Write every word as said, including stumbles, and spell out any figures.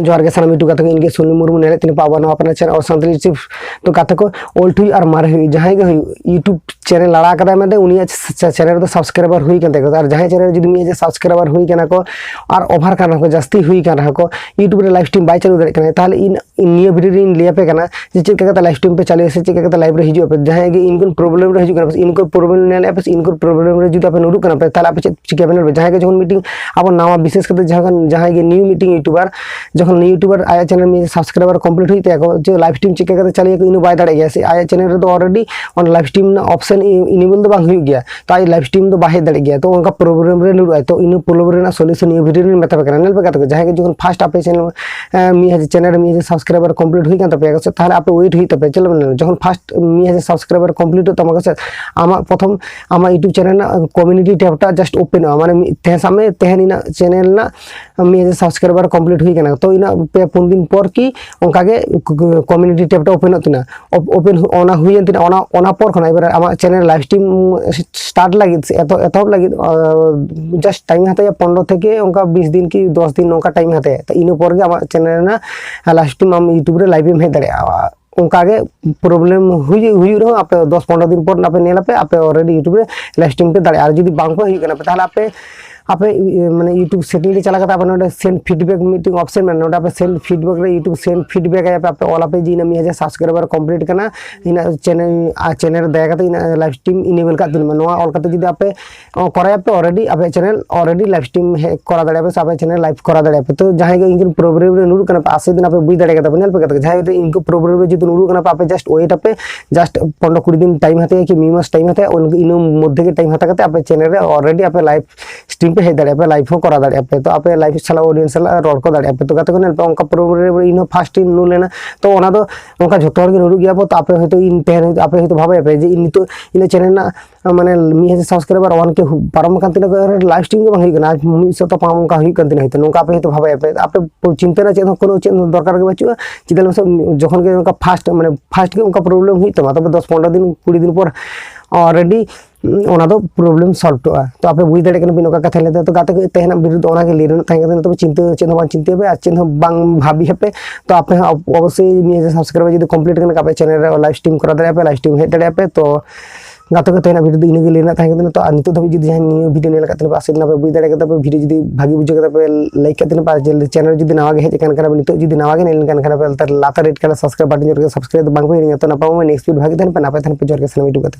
ᱡᱚᱦᱟᱨ ᱜᱮ ᱥᱟᱱᱟᱢ YouTube ᱜᱟᱛᱮ ᱠᱚ, ᱤᱧ ᱜᱮ ᱥᱩᱱᱤᱞ ᱢᱩᱨᱢᱩ, ᱧᱮᱞᱮᱫ ᱛᱤᱧ ᱯᱮ ᱟᱵᱚ ᱱᱚᱣᱟ ᱯᱟᱱᱟ ᱪᱮᱱᱮᱞ ᱚᱞ ᱥᱟᱱᱛᱟᱲᱤ ᱴᱤᱯᱥ᱾ ᱛᱚ ᱜᱟᱛᱮ ᱠᱚ, ᱚᱞ ᱴᱷᱤᱠ ᱟᱨ ᱢᱟᱨᱮ ᱦᱩᱭᱩᱜ, ᱡᱟᱦᱟᱸᱭ ᱜᱮ ᱦᱩᱭᱩᱜ, YouTube ᱪᱮᱱᱮᱞ ᱞᱟᱲᱟ ᱠᱟᱫᱟᱭ ᱢᱮᱱᱛᱮ ᱩᱱᱤᱭᱟᱜ ᱪᱮ-, ᱪᱮᱱᱮᱞ ᱨᱮᱫᱚ ᱥᱟᱵᱥᱠᱨᱟᱭᱵᱟᱨ ᱦᱩᱭ ᱠᱟᱱ ᱛᱟᱠᱚᱣᱟ, ᱟᱨ ᱡᱟᱦᱟᱸᱭ ᱪᱮᱱᱮᱞ ᱨᱮ ᱡᱩᱫᱤ ᱢᱤᱫ ᱦᱟᱡᱟᱨ ᱥᱟᱵᱥᱠᱨᱟᱭᱵᱟᱨ ᱦᱩᱭ ᱠᱟᱱᱟ ᱠᱚ ᱟᱨ ᱚᱵᱷᱟᱨ ᱠᱟᱱ ᱨᱮᱦᱚᱸ ᱠᱚ, ᱡᱟᱹᱥᱛᱤ ᱦᱩᱭ ᱠᱟᱱ ᱨᱮᱦᱚᱸ ᱠᱚ, YouTube ᱨᱮ ᱞᱟᱭᱤᱵᱷ ᱥᱴᱨᱤᱢ ᱵᱟᱭ ᱪᱟᱹᱞᱩ ᱫᱟᱲᱮᱭᱟᱜ ᱠᱟᱱᱟ, ᱛᱟᱦᱚᱞᱮ ᱤᱧ, ᱤᱧ ᱱᱤᱭᱟᱹ ᱵᱷᱤᱰᱤᱭᱳ ᱨᱮᱧ ᱞᱟᱹᱭ ᱟᱯᱮ ᱠᱟᱱᱟ ᱡᱮ ᱪᱮᱫ ᱞᱮᱠᱟ ᱠᱟᱛᱮ ᱞᱟᱭᱤᱵᱷ ᱥᱴᱨᱤᱢ ᱯᱮ ᱪᱟᱹᱞᱩᱭᱟ ᱥᱮ ᱪᱮᱫ ᱞᱮᱠᱟ ᱠᱟᱛᱮ ᱞᱟᱭᱤᱵᱷ ᱨᱮ ᱦᱤᱡᱩᱜ ᱟᱯᱮ᱾ ᱡᱟᱦᱟᱸᱭ ᱜᱮ ᱤᱱᱠᱟᱢ ᱯᱨᱚᱵᱞᱮᱢ ᱨᱮ ᱦᱤᱡᱩᱜ ᱠᱟᱱᱟ ᱯᱮ, ᱤᱱᱠᱟᱢ ᱯᱨᱚᱵᱞᱮᱢ ᱧᱮᱞᱮᱫᱼᱟ ᱯᱮ ᱥᱮ, ᱤᱱᱠᱟᱢ ᱯᱨᱚᱵᱞᱮᱢ ᱨᱮ ᱡᱩᱫᱤ ᱟᱯᱮ ᱧᱩᱨᱩᱜ ᱠᱟᱱᱟ ᱯᱮ, ᱛᱟᱦᱚᱞᱮ ᱟᱯᱮ ᱪᱮᱫ ᱪᱤᱠᱟᱹ ᱵᱮᱱᱟᱣ ᱯᱮ? ᱡᱟᱦᱟᱸᱭ ᱜᱮ ᱡᱚᱠᱷᱚᱱ ᱢᱤᱫᱴᱤᱝ, ᱟᱵᱚ ᱱᱟᱣᱟ, ᱵᱤᱥᱮᱥ ᱠᱟᱛᱮ ᱡᱟᱦᱟᱸ, ᱡᱟᱦᱟᱸᱭ ᱜᱮ ᱱᱤᱭᱩ ᱢᱤᱫᱴᱤᱝ YouTuber, ᱡᱚᱠᱷᱚᱱ ᱱᱤᱭᱩ YouTuber ᱟᱭᱟᱜ ᱪᱮᱱᱮᱞ ᱢᱤᱫ ᱥᱟᱵᱥᱠᱨᱟᱭᱵᱟᱨ ᱠᱚᱢᱯᱞᱤᱴ ᱦᱩᱭᱩᱜ ᱛᱟᱭᱟ ᱠᱚ, ᱡᱮ ᱞᱟᱭᱤᱵᱷ ᱥᱴᱨᱤᱢ ᱪᱮᱫ ᱞᱮᱠᱟ ᱠᱟᱛᱮ ᱪᱟᱹᱞᱩᱭᱟᱠᱚ, ᱤᱱᱟᱹ ᱵᱟᱭ ᱫᱟᱲᱮᱭᱟᱜ ᱜᱮᱭᱟ ᱥᱮ, ᱟᱭᱟᱜ ᱪᱮᱱᱮᱞ ᱨᱮᱫᱚ ᱚᱞᱨᱮᱰᱤ ᱚᱱᱟ ᱞᱟᱭᱤᱵᱷ ᱥᱴᱨᱤᱢ ᱨᱮᱱᱟᱜ ᱚᱯᱥᱮᱱ ᱤᱱᱮᱵᱚᱞ ᱫᱚ ᱵᱟᱝ ᱦᱩᱭᱩᱜ ᱜᱮᱭᱟ, ᱛᱚ ᱟᱡ ᱞᱟᱭᱤᱵᱷ ᱥᱴᱨᱤᱢ ᱫᱚ ᱵᱟᱭ ᱦᱮᱡ ᱫᱟᱲᱮᱭᱟᱜ ᱜᱮᱭᱟ᱾ ᱛᱚ ᱚᱱᱠᱟ ᱯᱨᱚᱵᱞᱮᱢ ᱨᱮ ᱧᱩᱨᱩᱜᱼᱟᱭ᱾ ᱛᱚ ᱤᱱᱟᱹ ᱯᱨᱚᱵᱞᱮᱢ ᱨᱮᱱᱟᱜ ᱥᱚᱞᱤᱭᱩᱥᱚᱱ ᱱᱤᱭᱟᱹ ᱵᱷᱤᱰᱤᱭᱳ ᱨᱮᱧ ᱢᱮᱛᱟ ᱯᱮ ᱠᱟᱱᱟ᱾ ᱧᱮᱞ ᱯᱮ ᱜᱟᱛᱮ ᱠᱚ, ᱡᱟᱦᱟᱸᱭ ᱜᱮ ᱡᱚᱠᱷᱚᱱ ᱯᱷᱟᱥᱴ ᱟᱯᱮ ᱪᱮᱱᱮᱞ, ᱮ, ᱢᱤᱫ ᱦᱟᱡᱟᱨ ᱪᱮᱱᱮᱞ ᱨᱮ ᱢᱤᱫ ᱦᱟᱡᱟᱨ ᱥᱟᱵᱥᱠᱨᱟᱭᱵᱟᱨ ᱠᱚᱢᱯᱞᱤᱴ ᱦᱩᱭ ᱠᱟᱱ ᱛᱟᱯᱮᱭᱟ ᱥᱮ, ᱛᱟᱦᱚᱞᱮ ᱟᱯᱮ ᱣᱮᱴ ᱦᱩᱭᱩᱜ ᱛᱟᱯᱮᱭᱟ᱾ ᱪᱮᱫ ᱞᱮᱠᱟ ᱢᱮᱱᱟ, ᱡᱚᱠᱷᱚᱱ ᱯᱷᱟᱥᱴ ᱢᱤᱫ ᱦᱟᱡᱟᱨ ᱥᱟᱵᱥᱠᱨᱟᱭᱵᱟᱨ ᱠᱚᱢᱯᱞᱤᱴᱚᱜ ᱛᱟᱢᱟ ᱥᱮ, ᱟᱢᱟᱜ ᱯᱨᱚᱛᱷᱚᱢ ᱟᱢᱟᱜ YouTube ᱪᱮᱱᱮᱞ ᱨᱮᱱᱟᱜ ᱠᱚᱢᱤᱭᱩᱱᱤᱴᱤ ᱴᱮᱵᱽᱴᱟ ᱡᱟᱥᱴ ᱳᱯᱮᱱᱚᱜᱼᱟ᱾ ᱢᱟᱱᱮ ᱢᱤᱫ, ᱛᱮᱦᱮᱧ ᱥᱟᱵ ᱢᱮ, ᱛᱮᱦᱮᱧ ᱤᱱᱟᱹᱜ ᱪᱮᱱᱮᱞ ᱨᱮᱱᱟᱜ ᱢᱤᱫ ᱦᱟᱡᱟᱨ ᱥᱟᱵᱥᱠᱨᱟᱭᱵᱟᱨ ᱠᱚᱢᱯᱞᱤᱴ ᱦᱩᱭ ᱠᱟᱱᱟ, ᱛᱚ ᱤᱱᱟᱹᱜ ᱯᱮ ᱯᱩᱱ ᱫᱤᱱ ᱯᱚᱨ ᱠᱤ ᱚᱱᱠᱟ ᱜᱮ ᱠᱚᱢᱤᱭᱩᱱᱤᱴᱤ ᱴᱮᱵᱽᱴᱟ ᱳᱯᱮᱱᱚᱜ ᱛᱤᱧᱟ᱾ ᱳᱯᱮᱱ ᱚᱱᱟ ᱦᱩᱭᱮᱱ ᱛᱤᱧᱟ, ᱚᱱᱟ, ᱚᱱᱟ ᱯᱚᱨ ᱠᱷᱚᱱᱟᱜ ᱮᱵᱟᱨ ᱟᱢᱟᱜ ᱪᱮᱱᱮᱞ ᱞᱟᱭᱤᱵᱷ ᱥᱴᱨᱤᱢ ᱥᱴᱟᱨᱴ ᱞᱟᱹᱜᱤᱫ ᱥᱮ ᱮᱛᱚ-, ᱮᱛᱚᱦᱚᱵ ᱞᱟᱹᱜᱤᱫ ᱡᱟᱥᱴ ᱴᱟᱭᱤᱢ ᱦᱟᱛᱟᱣᱟ ᱯᱚᱱᱨᱚ ᱛᱷᱮᱠᱮ ᱚᱱᱠᱟ ᱵᱤᱥ ᱫᱤᱱ ᱠᱤ ᱫᱚᱥ ᱫᱤᱱ, ᱱᱚᱝᱠᱟ ᱴᱟᱭᱤᱢ ᱦᱟᱛᱟᱣᱟ᱾ ᱛᱚ ᱤᱱᱟᱹ ᱯᱚᱨ ᱜᱮ ᱟᱢᱟᱜ ᱪᱮᱱᱮᱞ ᱨᱮᱱᱟᱜ ᱞᱟᱭᱤᱵᱷ ᱥᱴᱨᱤᱢ ᱟᱢ YouTube ᱨᱮ ᱞᱟᱭᱤᱵᱷ ᱮᱢ ᱦᱮᱡ ᱫᱟᱲᱮᱭᱟᱜᱼᱟ᱾ ᱚᱱᱠᱟ ᱜᱮ ᱯᱨᱚᱵᱞᱮᱢ ᱦᱩᱭᱩᱜ, ᱦᱩᱭᱩᱜ ᱨᱮᱦᱚᱸ ᱟᱯᱮ ᱫᱚᱥ ᱯᱚᱱᱨᱚ ᱫᱤᱱ ᱯᱚᱨ ᱟᱯᱮ ᱧᱮᱞ ᱟᱯᱮ, ᱟᱯᱮ ᱚᱞᱨᱮᱰᱤ YouTube ᱨᱮ ᱞᱟᱭᱤᱵᱷ ᱥᱴᱨᱤᱢ ᱯᱮ ᱫᱟᱲᱮᱭᱟᱜᱼᱟ᱾ ᱟᱨ ᱡᱩᱫᱤ ᱵᱟᱝ ᱯᱮ ᱦᱩᱭᱩᱜ ᱠᱟᱱᱟ ᱯᱮ, ᱛᱟᱦᱚᱞᱮ ᱟᱯᱮ, ᱟᱯᱮ ᱤᱭᱟᱹ, ᱢᱟᱱᱮ YouTube ᱥᱮᱴᱤᱝ ᱨᱮ ᱪᱟᱞᱟᱣ ᱠᱟᱛᱮ ᱟᱯᱮ ᱱᱚᱰᱮ ᱥᱮᱱᱰ ᱯᱷᱤᱰᱵᱮᱠ ᱢᱤᱫᱴᱤᱝ ᱚᱯᱥᱮᱱ ᱢᱮᱱᱟᱜᱼᱟ, ᱱᱚᱰᱮ ᱟᱯᱮ ᱥᱮᱱᱰ ᱯᱷᱤᱰᱵᱮᱠ ᱨᱮ YouTube ᱥᱮᱱᱰ ᱯᱷᱤᱰᱵᱮᱠ ᱟᱭᱟ ᱯᱮ, ᱟᱯᱮ ᱚᱞ ᱟᱯᱮ ᱡᱮ ᱤᱧᱟᱹᱜ ᱢᱤᱫ ᱦᱟᱡᱟᱨ ᱥᱟᱵᱥᱠᱨᱟᱭᱵᱟᱨ ᱠᱚᱢᱯᱞᱤᱴ ᱠᱟᱱᱟ, ᱤᱧᱟᱹᱜ ᱪᱮᱱᱮᱞ, ᱟᱨ ᱪᱮᱱᱮᱞ ᱨᱮ ᱫᱟᱭᱟ ᱠᱟᱛᱮ ᱤᱧᱟᱹᱜ ᱞᱟᱭᱤᱵᱷ ᱥᱴᱨᱤᱢ ᱤᱱᱮᱵᱮᱞ ᱠᱟᱜ ᱛᱤᱧ ᱢᱮ᱾ ᱱᱚᱣᱟ ᱚᱞ ᱠᱟᱛᱮ ᱡᱩᱫᱤ ᱟᱯᱮ ᱚ, ᱠᱚᱨᱟᱭᱟᱯᱮ ᱚᱞᱨᱮᱰᱤ, ᱟᱯᱮᱭᱟᱜ ᱪᱮᱱᱮᱞ ᱚᱞᱨᱮᱰᱤ ᱞᱟᱭᱤᱵᱷ ᱥᱴᱨᱤᱢ ᱦᱮᱡ ᱠᱚᱨᱟᱣ ᱫᱟᱲᱮᱭᱟᱜᱼᱟ ᱯᱮ ᱥᱮ ᱟᱯᱮᱭᱟᱜ ᱪᱮᱱᱮᱞ ᱞᱟᱭᱤᱵᱷ ᱠᱚᱨᱟᱣ ᱫᱟᱲᱮᱭᱟᱜᱼᱟ ᱯᱮ᱾ ᱛᱚ ᱡᱟᱦᱟᱸᱭ ᱜᱮ ᱤᱱᱠᱟᱢ ᱯᱨᱚᱵᱞᱮᱢ ᱨᱮ ᱧᱩᱨᱩᱜ ᱠᱟᱱᱟ ᱯᱮ, ᱟᱥᱟ ᱫᱤᱱ ᱟᱯᱮ ᱵᱩᱡᱽ ᱫᱟᱲᱮ ᱠᱟᱫᱟ ᱯᱮ, ᱧᱮᱞ ᱯᱮ ᱜᱟᱛᱮ ᱠᱚ, ᱡᱟᱦᱟᱸᱭ ᱜᱮ ᱤᱱᱠᱟᱢ ᱯᱨᱚᱵᱞᱮᱢ ᱨᱮ ᱡᱩᱫᱤ ᱧᱩᱨᱩᱜ ᱠᱟᱱᱟ ᱯᱮ, ᱟᱯᱮ ᱡᱟᱥᱴ ᱳᱭᱮᱴ ᱟᱯᱮ, ᱡᱟᱥᱴ ᱯᱚᱱᱨᱚ ᱠᱩᱲᱤ ᱫᱤᱱ ᱴᱟᱭᱤᱢ ᱦᱟᱛᱟᱣᱟ ᱠᱤ ᱢᱤᱫ ᱢᱟᱥ ᱴᱟᱭᱤᱢ ᱦᱟᱛᱟᱣᱟ, ᱩᱱ, ᱤᱱᱟᱹ ᱢᱚᱫᱽᱫᱷᱮ ᱜᱮ ᱴᱟᱭᱤᱢ ᱦᱟᱛᱟᱣ ᱠᱟᱛᱮ ᱟᱯᱮ ᱪᱮᱱᱮᱞ ᱨᱮ ᱚᱞᱨᱮᱰᱤ ᱟᱯᱮ ᱞᱟᱭᱤᱵᱷ ᱥᱴᱨᱤᱢ ᱯᱮ ᱦᱮᱡ ᱫᱟᱲᱮᱭᱟᱜᱼᱟ ᱯᱮ, ᱞᱟᱭᱤᱵᱷ ᱦᱚᱸ ᱠᱚᱨᱟᱣ ᱫᱟᱲᱮᱭᱟᱜᱼᱟ ᱯᱮ᱾ ᱛᱚ ᱟᱯᱮ ᱞᱟᱭᱤᱵᱷ ᱥᱟᱞᱟᱜ ᱚᱰᱤᱭᱮᱱᱥ ᱥᱟᱞᱟᱜ ᱨᱚᱲ ᱠᱚ ᱫᱟᱲᱮᱭᱟᱜᱼᱟ ᱯᱮ᱾ ᱛᱚ ᱜᱟᱛᱮ ᱠᱚ ᱧᱮᱞ ᱯᱮ, ᱚᱱᱠᱟ ᱯᱨᱚᱵᱞᱮᱢ ᱨᱮ ᱤᱧ ᱦᱚᱸ ᱯᱷᱟᱥᱴ ᱤᱧ ᱧᱩᱨ ᱞᱮᱱᱟ᱾ ᱛᱚ ᱚᱱᱟ ᱫᱚ ᱚᱱᱠᱟ ᱡᱷᱚᱛᱚ ᱦᱚᱲ ᱜᱮ ᱧᱩᱨᱩᱜ ᱜᱮᱭᱟ ᱵᱚ᱾ ᱛᱚ ᱟᱯᱮ ᱦᱚᱭᱛᱳ ᱤᱧ ᱛᱮᱦᱮᱧ, ᱟᱯᱮ ᱦᱚᱭᱛᱳ ᱵᱷᱟᱵᱟᱭᱟ ᱯᱮ ᱡᱮ ᱤᱧ ᱱᱤᱛᱚᱜ ᱤᱧᱟᱹᱜ ᱪᱮᱱᱮᱞ ᱨᱮᱱᱟᱜ ᱢᱟᱱᱮ ᱢᱤᱫ ᱦᱟᱡᱟᱨ ᱥᱟᱵᱥᱠᱨᱟᱭᱵᱟᱨ ᱚᱣᱟᱱ ᱠᱮ ᱦᱩ-, ᱯᱟᱨᱚᱢ ᱟᱠᱟᱱ ᱛᱤᱱᱟᱹᱜ ᱞᱟᱭᱤᱵᱷ ᱥᱴᱨᱤᱢ ᱜᱮ ᱵᱟᱝ ᱦᱩᱭᱩᱜ ᱠᱟᱱᱟ, ᱟᱨ ᱢᱤᱫ ᱥᱚ ᱛᱚ ᱯᱟᱨᱚᱢ ᱚᱱᱠᱟ ᱦᱩᱭᱩᱜ ᱠᱟᱱ ᱛᱤᱱᱟᱹᱜ ᱦᱚᱭᱛᱳ, ᱱᱚᱝᱠᱟ ᱟᱯᱮ ᱦᱚᱭᱛᱳ ᱵᱷᱟᱵᱟᱭᱟ ᱯᱮ, ᱟᱯᱮ ᱪᱤᱱᱛᱟᱹ ᱨᱮᱱᱟᱜ ᱪᱮᱫ ᱦᱚᱸ ᱠᱳᱱᱳ ᱪᱮᱫ ᱦᱚᱸ ᱫᱚᱨᱠᱟᱨ ᱜᱮ ᱵᱟᱹᱪᱩᱜᱼᱟ᱾ ᱪᱮᱫᱟᱜ ᱞᱟᱹᱭ ᱢᱮᱥᱮ, ᱡᱚᱠᱷᱚᱱ ᱜᱮ ᱱᱚᱝᱠᱟ ᱯᱷᱟᱥᱴ, ᱢᱟᱱᱮ ᱯᱷᱟᱥᱴ ᱜᱮ ᱚᱱᱠᱟ ᱯᱨᱚᱵᱞᱮᱢ ᱦᱩᱭᱩᱜ ᱛᱟᱢᱟ, ᱛᱚᱵᱮ ᱫᱚᱥ ᱯᱚᱱᱨᱚ ᱫᱤᱱ, ᱠᱩᱲᱤ ᱫᱤᱱ ᱯᱚᱨ ᱚᱞᱨᱮᱰᱤ ᱚᱱᱟ ᱫᱚ problem solve ᱚᱜᱼᱟ᱾ ᱛᱚ ᱟᱯᱮ ᱵᱩᱡᱽ ᱫᱟᱲᱮᱭᱟᱜ ᱠᱟᱱᱟ ᱵᱤᱱ ᱚᱠᱟ ᱠᱟᱛᱷᱟᱧ ᱞᱟᱹᱭ ᱫᱟ᱾ ᱛᱚ ᱜᱟᱛᱮ ᱠᱚ, ᱛᱮᱦᱮᱧᱟᱜ video ᱫᱚ ᱚᱱᱟ ᱜᱮ ᱞᱟᱹᱭ ᱨᱮᱱᱟᱜ ᱛᱟᱦᱮᱸ ᱠᱟᱱᱟ᱾ ᱛᱚᱵᱮ ᱪᱤᱱᱛᱟᱹ ᱪᱮᱫ ᱦᱚᱸ ᱵᱟᱝ ᱪᱤᱱᱛᱟᱹᱭ ᱯᱮ ᱟᱨ ᱪᱮᱫ ᱦᱚᱸ ᱵᱟᱝ ᱵᱷᱟᱵᱤ ᱦᱟᱯᱮ᱾ ᱛᱚ ᱟᱯᱮ ᱦᱚᱸ ᱚᱵᱚᱥᱥᱳᱭ ᱱᱤᱭᱟᱹ subscribe ᱡᱩᱫᱤ complete ᱠᱟᱱᱟ ᱟᱯᱮ channel ᱨᱮ live stream ᱠᱚᱨᱟᱣ ᱫᱟᱲᱮᱭᱟᱜᱼᱟ ᱯᱮ, live stream ᱦᱮᱡ ᱫᱟᱲᱮᱭᱟᱜᱼᱟ ᱯᱮ᱾ ᱛᱚ ᱜᱟᱛᱮ ᱠᱚ, ᱛᱮᱦᱮᱧᱟᱜ video ᱫᱚ ᱤᱱᱟᱹ ᱜᱮ ᱞᱟᱹᱭ ᱨᱮᱱᱟᱜ ᱛᱟᱦᱮᱸ ᱠᱟᱱᱟ᱾ ᱛᱚ ᱟᱨ ᱱᱤᱛᱚᱜ ᱫᱷᱟᱹᱵᱤᱡ ᱡᱩᱫᱤ ᱡᱟᱦᱟᱸᱭ ᱱᱤᱭᱟᱹ video ᱧᱮᱞ ᱟᱠᱟᱫ ᱛᱟᱦᱮᱱᱟ ᱯᱮ, ᱟᱥᱟ ᱠᱚᱨᱮ ᱯᱮ ᱵᱩᱡᱽ ᱫᱟᱲᱮ ᱠᱟᱫᱟ ᱯᱮ᱾ video ᱡᱩᱫᱤ ᱵᱷᱟᱜᱤ ᱵᱩᱡᱷᱟᱹᱣ ᱠᱟᱫᱟ ᱯᱮ, like ᱠᱟᱜ ᱛᱟᱦᱮᱱᱟ ᱯᱮ᱾ ᱟᱨ channel ᱡᱩᱫᱤ ᱱᱟᱣᱟ ᱜᱮ ᱦᱮᱡ ᱟᱠᱟᱱ ᱠᱷᱟᱱ ᱯᱮ, ᱱᱤᱛᱚᱜ ᱡᱩᱫᱤ ᱱᱟᱣᱟ ᱜᱮ ᱧᱮᱞ ᱠᱟᱱ ᱠᱷᱟᱱ ᱯᱮ, ᱛᱟᱦᱞᱮ ᱞᱟᱛᱟᱨ red colour subscribe button ᱡᱳᱨ ᱜᱮ subscribe ᱫᱚ ᱵᱟᱝ ᱯᱮ ᱦᱤᱲᱤᱧᱟ᱾ ᱛᱚ ᱱᱟᱯᱟᱭ ᱢᱟ next video ᱵᱷᱟᱜᱤ ᱛᱟᱦᱮᱱ ᱯᱮ, ᱱᱟᱯᱟᱭ ᱛᱟᱦᱮᱱ ᱯᱮ, ᱡᱚᱦᱟᱨ ᱜᱮ ᱥᱟᱱᱟᱢ YouTube ᱜᱟᱛᱮ᱾